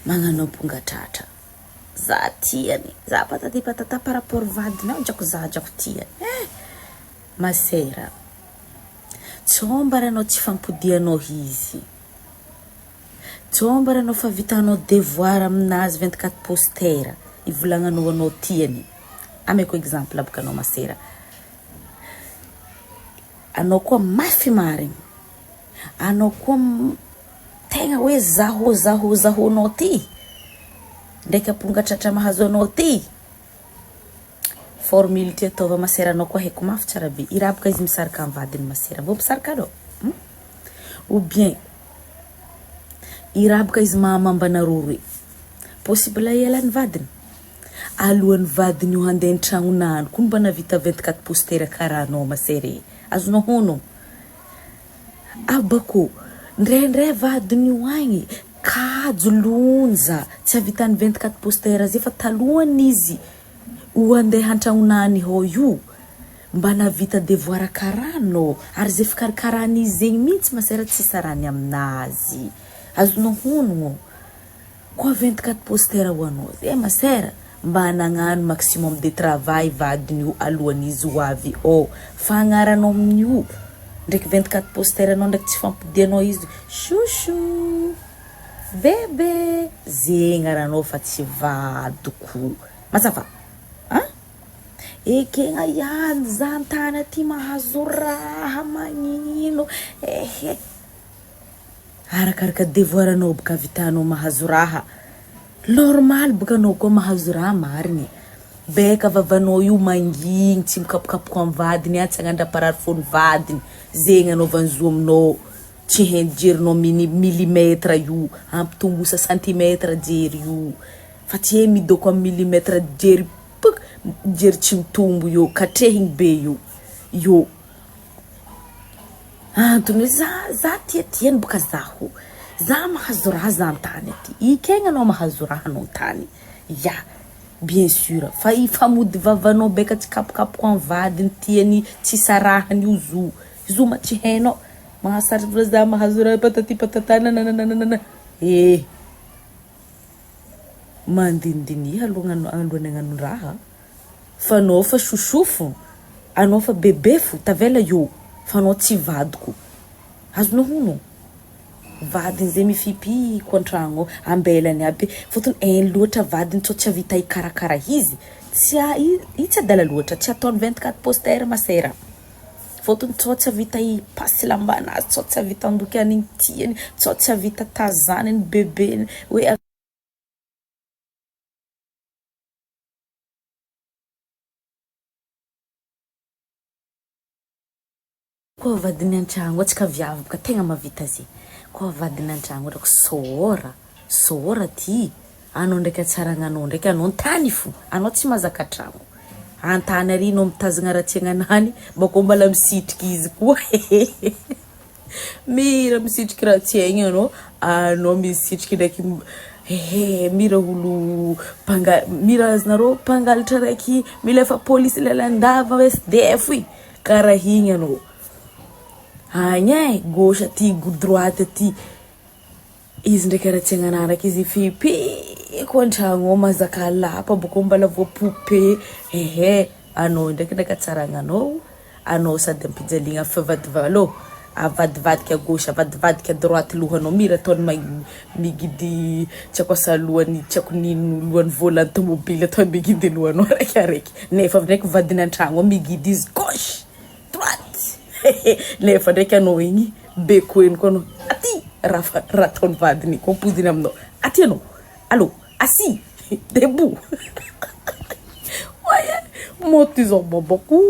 Magnano ampongatratra. Za tiany. Za patati patata par rapport vadinao drako za drako tiany. Eh! Masera. Tsômbaranao tsy fampodianao izy. Tsômbaranao fa vitanao devoir aminazy 24 poster ivolagnanao anao tiany. Ameko exemple boka anao masera. Anao koa mafy marigny. Anao koa tegna hoe zaho zaho zahonao ty. Ndraiky amponga tratra mahazo anao ty. Formule ty ataova masera anao koa haiko mafy tsara be. I raha boka izy misaraka amin'ny vadiny masera. Mbô misaraka anao. Hmm? Ou bien i raha boka izy mahamamba anareo roe. Possible hialan'ny vadiny. Alohan'ny vadiny io handeha an-tragnonany koa mba navita 24 poster karaha anao masera e. Azonao hono. Abako, ndraindray vadiny io agny kajo lonja tsy ahavitany 24 poster zay fa talohany izy ho andeha an-tragnonany ao io mba nahavita devoir karaha anao ary zay fikarakarana izy zegny mihitsy masera tsy sarany aminazy. Azonao honogno. Koa 24 poster ho anao zay masera mba nagnano maximum de travail vadiny io alohan'izy ho avy ao fa agnaranao amin'io ndraiky 24 poster anao ndraiky tsy fampodianao izy chouchou bebe zegny aranao fa tsy vadiko mazava an ekegna ihany za an-tany aty mahazo raha magnino ehe. Arakaraka devoir anao boka vitanao mahazo raha. Normal boka anao koa mahazo raha marigny. Beka vavanao io mangigny tsy mikapokapoka am vadiny any tsy hagnano raha mparary fony vadiny. Zegny anaovany zo aminao. Tsy hainy jerinao mini millimètre io. Ampitombosa centimètre jery io. Fa tsy hay midoko am millimètre jery pk jery tsy mitombo io. Katrehigny be io. Io. Antony hoe za za tia tiany boka zaho za mahazo raha za antany aty ikegny anao mahazo raha anao antany ya bien sur fa ifamody vavanao beka tsy kapokapoko am vadiny tiany tsy sarahany io zo zo ma tsy hainao mahasarotro za mahazo raha patati patata nanananana eh mandinidiniha aloha alohan'ny hagnano raha. Fa anao fa chouchou anao fa bebe fo tavela eo fa anao tsy vadiko azonao hono vadiny zay mifipiko antragno ao ambelany aby fotony hainy loatra vadiny tsao tsy havita hikarakara izy tsy i tsy adala loatra tsy ataony 24 poster masera fotony tsao tsy havita hipasy lambanazy tsao tsy havita handoky an'igny tiany tsao tsy havita tazaniny bebeny hoe. Koa vadiny antragno atsika viavy boka tegna mahavita zegny koa vadiny antragno drako sôra sôra ty anao ndraiky hatsaragnanao ndraiky anao antany fo anao tsy mahazaka tragno antany ary anao mitazagna ratsiagnanany bakô mbala misitriky izy koa Mira misitriky raha tsy haigny anao, anao misitriky ndraiky hehe mira olo mpanga- mira azonareo mpangalatra raiky milefa polisy lalandava SDF i, karaha igny anao, agny e gauche aty droite aty. Izy ndraiky raha tsy hagnana raiky izy fipiko an-tragno ao mahazaka lapa bôkô mbala voa poupée ehe anao ndraiky ndraiky hatsaragnanao anao sady ampijaliagna fivadivalô avadivadika à gauche avadivadika à droite lohanao mira ataony ma- migidy tsy haiko asa lohany tsy haiko nino lohan'ny volant tomobile ataony migidy lohanao raiky araiky nefa ndraiky vadiny an-tragno ao migidy izy gauche droite nefa ndraiky anao igny bekoeny koa anao aty raha raha ataon'ny vadiny koa ampodiny aminao aty anao allô assis debout oay moto izao babako.